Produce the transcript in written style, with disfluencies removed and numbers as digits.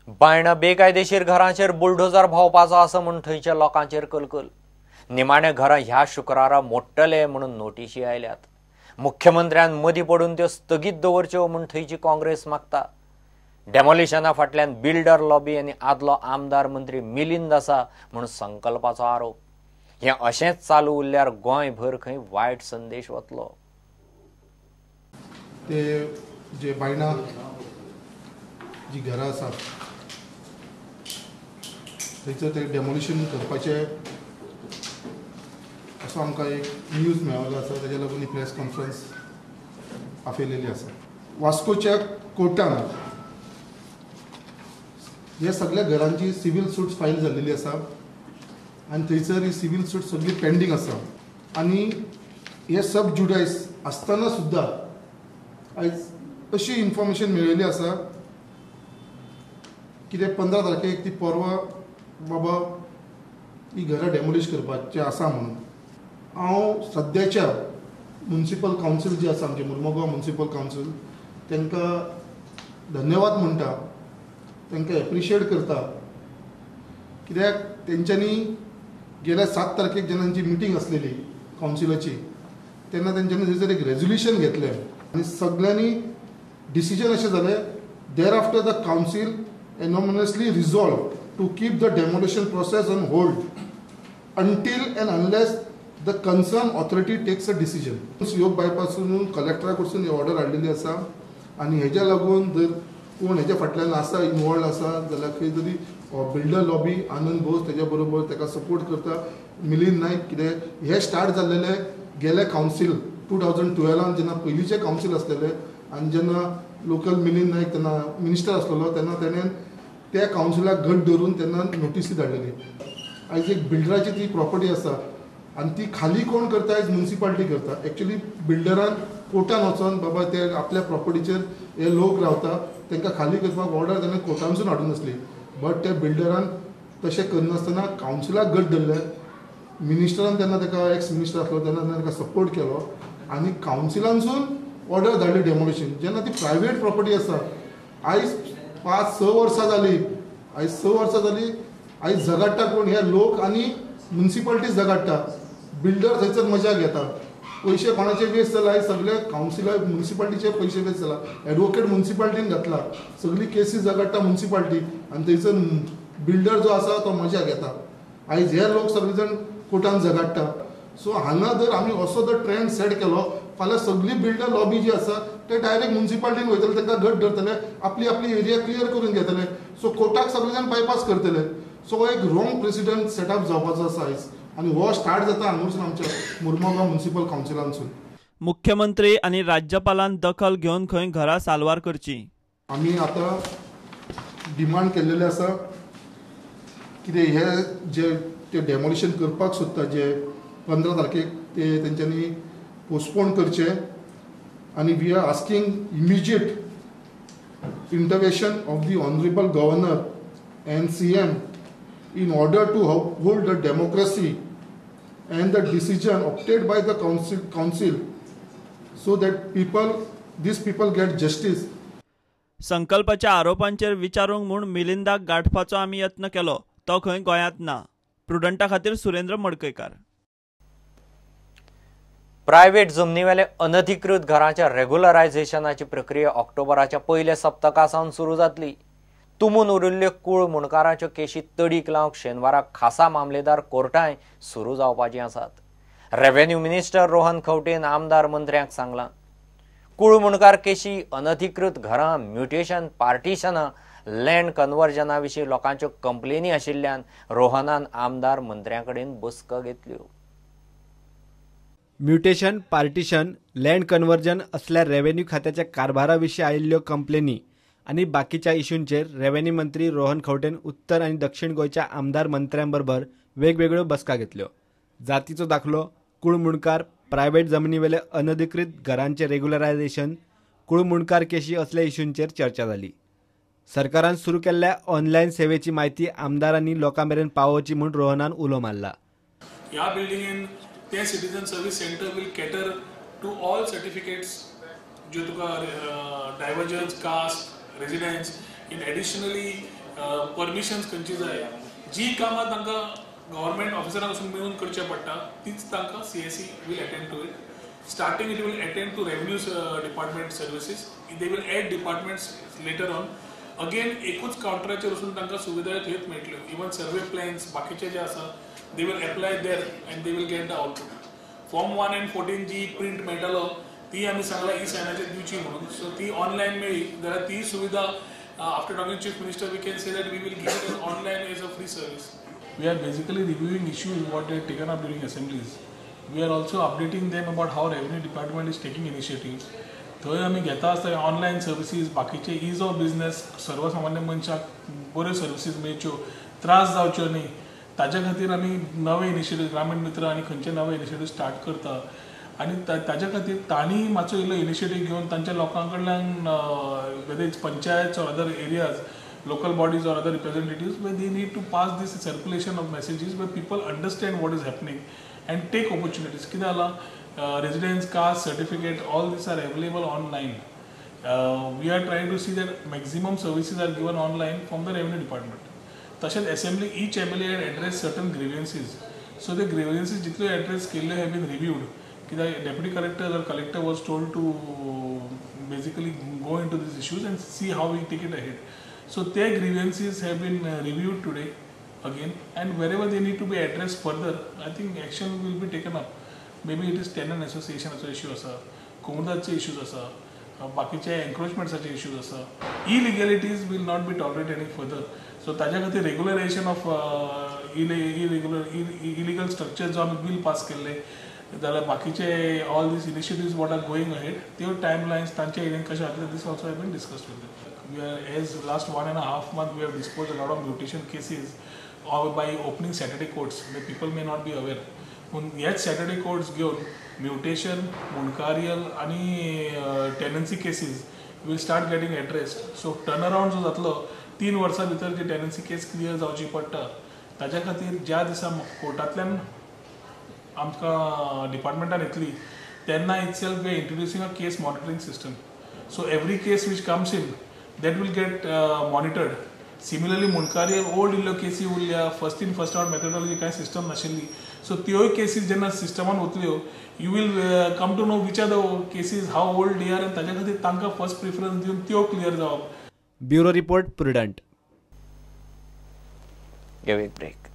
बायणा बेकायदेशीर घरांचेर बुलडोजर भोंवपाचो आसा म्हूण थंयच्या लोकांचेर कलकल. निमाणे घरां ह्या शुक्रारा मोडटले म्हणून नोटिशी आयल्यात. मुख्यमंत्र्यान मदीं पडून त्यो स्थगीत दवरच्यो म्हूण थंयची काँग्रेस मागता. डेमोलिशना फाटल्यान बिल्डर लॉबी आनी आदलो आमदार मंत्री मिलिंद आसा म्हूण संकल्पाचो आरोप. हें अशेंच चालू उरल्यार गोंयभर खंय वायट संदेश वतलो. ते जे बायणा जी घरां आसात थंयसर ते डेमोलिशन करपाचें असो आमकां एक न्यूज मेळिल्लो आसा, ताच्या लागून ही प्रेस कॉन्फरन्स आपयलेली आसा. वास्कोच्या कोर्टान हे सगळ्या घरांची सिव्हील सूट फायल जाल्लेली आसा आनी थंयसर ही सिव्हील सूट सगळी पेंडींग आसा आनी हे सब ज्युडायस आसतना सुद्दां आयज अशी इन्फॉर्मेशन मेळिल्ली आसा कितें 15 तारखेक ती परवा बाबा ही घरां डेमोलिश करपाचें आसा म्हणून. हांव सद्याच्या म्युनिसिपल कावन्सील जी आसा आमचे मुर्मुगांव म्युनिसिपल कावन्सील तांकां धन्यवाद म्हणटा, तांकां एप्रिशिएट करता, कित्याक तेंच्यांनी गेल्या 7 तारखेक जेन्ना तांची मिटींग आसलेली कावन्सिलाची तेन्ना तेंच्यांनी थंयसर एक रेजोल्युशन घेतलें आनी सगळ्यांनी डिसिजन अशें जालें, thereafter the council unanimously resolved to keep the demolition process on hold until and unless the concerned authority takes a decision. योग बायपासून कलेक्टरा कडसून ही ऑर्डर हाडलेली आसा आनी हेज्या लागून जर कोण हेज्या फाटल्यान आसा, इनवॉल्ड आसा जाल्यार खंय तरी बिल्डर लॉबी आनंद बोस तेज्या बरोबर ताका सपोर्ट करता मिलिंद नायक. कितें हे स्टार्ट जाल्लेले गेले कावन्सील 2012 जेन्ना पयलींचे कावन्सील आसलेले आनी जेन्ना लोकल मिलिंद नायक तेन्ना मिनिस्टर आसलेलो तेन्ना तेणें त्या कावन्सिलाक घट धरून तेन्ना नोटीसी धाडलेली. आयज एक बिल्डराची ती प्रॉपर्टी आसा आनी ती खाली कोण करता, आयज म्युनिसिपालिटी करता. एक्चुली बिल्डरान कोर्टान वचोन बाबा ते आपल्या प्रॉपर्टीचेर हे लोक रावता तांकां खाली करपाक ऑर्डर तेणें कोर्टानसून हाडून आसली, बट त्या बिल्डरान तशें करनासतना कावन्सिलाक घट धरलें. मिनिस्टरान तेन्ना ताका एक्स मिनिस्टर आसलो तेन्ना ताणें ताका सपोर्ट केलो आनी कावन्सिलानसून ऑर्डर धाडली डेमोलिशन. जेन्ना ती प्रायवेट प्रॉपर्टी आसा, आयज 5-6 वर्सां जाली, आयज 6 वर्सां जाली, आयज झगडटा कोण हे लोक आनी म्युनिसिपालिटी झगडटा, बिल्डर थंयसर मजा घेता, पयशे कोणाचे वेस्ट जाला, आयज सगळे कावन्सिला म्युनिसिपालिटीचे पयशे वेस्ट जाला, एडवोकेट म्युनिसिपालिटीन घातला, सगळी केसी झगडटा म्युनिसिपालिटी आनी थंयसर बिल्डर जो आसा तो मजा घेता. आयज हे लोक सगळे जाण कोर्टान झगडटा. सो हांगा जर आमी असो जर ट्रेंड सेट केलो फाल्यां सगळी बिल्डर लॉबी जी आसा ते डायरेक्ट म्युनिसिपालिटीन वयतले, तांकां घट धरतले, आपली आपली एरिया क्लियर करून घेतले, सो कोर्टाक सगळे जाण बायपास करतले. सो एक रॉंग प्रेसिडेंट सेटअप जावपाचो आसा आयज आनी हो स्टार्ट जाता हांगासून आमच्या मुर्मुगांव म्युनिसिपल कावन्सिलांसून. मुख्यमंत्री आनी राज्यपालान दखल घेवन खंय घरां साल्वार करची. आमी आतां डिमांड केल्लेले आसा कितें हे जे ते डेमोलिशन करपाक सोदता जे 15 तारखेक ते तेंच्यांनी पोस्टपोन करचे आनी we are asking immediate intervention of the honourable governor and CM in order to uphold the democracy and the decision opted by the council so that these people get justice. संकल्पाच्या आरोपांचेर विचारूंक म्हूण मिलिंदाक गांठपाचो आमी यत्न केलो, तो खंय गोंयांत ना. प्रुडंटा खातीर सुरेंद्र मडकयकार. प्रायव्हेट जमनीवेले अनधिकृत घरांच्या रेग्युलरायझेशनाची प्रक्रिया ऑक्टोबराच्या पयल्या सप्तका सावन सुरू जातली. तुमून उरिल्ल्यो कूळ मुणकारांच्यो केशी तडीक लावंक शेनवाराक खासा मामलेदार कोर्टांय सुरू जावपाचीं आसात. रेव्हेन्यू मिनिस्टर रोहन खंवटेन आमदार मंत्र्यांक सांगलां, कूळ मुणकार केशी, अनधिकृत घरां, म्युटेशन, पार्टिशनां, लँड कन्वर्जना विशीं लोकांच्यो कंप्लेनी आशिल्ल्यान रोहनान आमदार मंत्र्यां कडेन बसका घेतल्यो. म्युटेशन, पार्टिशन, लँड कन्वर्जन असल्या रेव्हेन्यू खात्याच्या कारभारा विशीं आयिल्ल्यो कंप्लेनी आनी बाकीच्या इशूंचेर रेव्हेन्यू मंत्री रोहन खंवटेन उत्तर आनी दक्षिण गोंयच्या आमदार मंत्र्यांबरोबर वेगवेगळ्यो बसका घेतल्यो. जातीचो दाखलो, कूळ मुणकार, प्रायव्हेट जमनीवेले अनधिकृत घरांचे रेग्युलरायझेशन, कूळ मुणकार केशी असल्या इशूंचेर चर्चा जाली. सरकारान सुरू केल्ल्या ऑनलायन सेवेची म्हायती आमदारांनी लोकां मेरेन पावोवची म्हूण रोहनान उलो मारला. ह्या बिल्डिंगेन ते citizen service centre will cater to all certificates ज्यो तुका divergence, caste, residence. In additionally permissions खंयची जाय, जी कामां तांकां गव्हर्मेंट ऑफिसरां वचून मेळून करचें पडटा तीच तांकां CSC will attend to it. Starting it will attend to revenue department services, they will add departments later on. Again एकूच कावंटराचेर वचून तांकां सुविधा थंयच मेळटल्यो. इवन सर्वे प्लॅन्स बाकीचे जे आसा they will apply there and they will get the output. Form 1 and 14 G print मेळटलो ती आमी सांगला ई सायनाचेर दिवची म्हणून, सो ती ऑनलायन मेळ्ळी जाल्यार ती सुविधा after talking chief minister we can say that we will give it online as a free service. We are basically reviewing issues what they taken up during assemblies. We are also updating them about how revenue department is taking initiatives. थंय आमी घेता आसतना online services, बाकीचे is of business, सर्वसामान्य मनशाक बऱ्यो services मेळच्यो, त्रास जावच्यो न्ही, ताज्या खातीर आमी नवे इनिशिएटीव ग्रामीण मित्र आनी खंयचे नवे इनिशिएटीव स्टार्ट करता आनी ताज्या खातीर तांणी मातसो इल्लो इनिशिएटीव घेवन तांच्या लोकां कडल्यान whether it's panchayat or other areas, local bodies or other representatives, where they need to pass this circulation of messages where people understand what is happening and take opportunities. कितें जालां, residence, caste certificate, all these are available online. We are trying to see that maximum services are given online from the revenue department. तशेंच assembly, each MLA had address certain grievances, so ते ग्रिव्हन्सीज जितल्यो address केल्ल्यो have been reviewed. कित्याक deputy collector or collector was told to basically go into these issues and see how we take it ahead. So ते grievances have been reviewed today again, and wherever they need to be addressed further, I think action will be taken up. Maybe it is tenant associationाचो issue आसा, कोमुनिदादचे issues आसा, बाकीचे एन्क्रोचमेंट्साचे issues आसा. Illegalities will not be tolerate any further. So ताज्या खातीर रेगुलरायझेशन of illegal structure जो आमी bill pass केल्ले जाल्यार बाकीचे all these initiatives what are going ahead त्यो टायम लायन्स तांच्या एरियन कशें जातले, this also have been discussed with them. We are, as last 1.5 month we have disposed a lot of mutation cases by opening Saturday courts. The people may not be aware. पूण हेच Saturday courts घेवन mutation, मुंडकारियल आनी tenancy cases will start getting addressed. So turn around जो जातलो 3 वर्सां भितर जी tenancy केस clear जावची पडटा, ताज्या खातीर ज्या दिसा कोर्टांतल्यान आमकां डिपार्टमेंटान येतली तेन्ना itself we are introducing a case monitoring system. So every case which comes in that will get monitored. Similarly मुंडकारियल old इल्ल्यो केसी उरल्या, first in first out methodology कांय सिस्टम नाशिल्ली, सो त्योय केसीस जेन्ना सिस्टमान वतल्यो you will come to know which are the cases, how old they are, आनी ताज्या खातीर तांकां फर्स्ट प्रिफरन्स दिवन त्यो क्लियर जावप. Bureau report, Prudent. घेवया एक ब्रेक.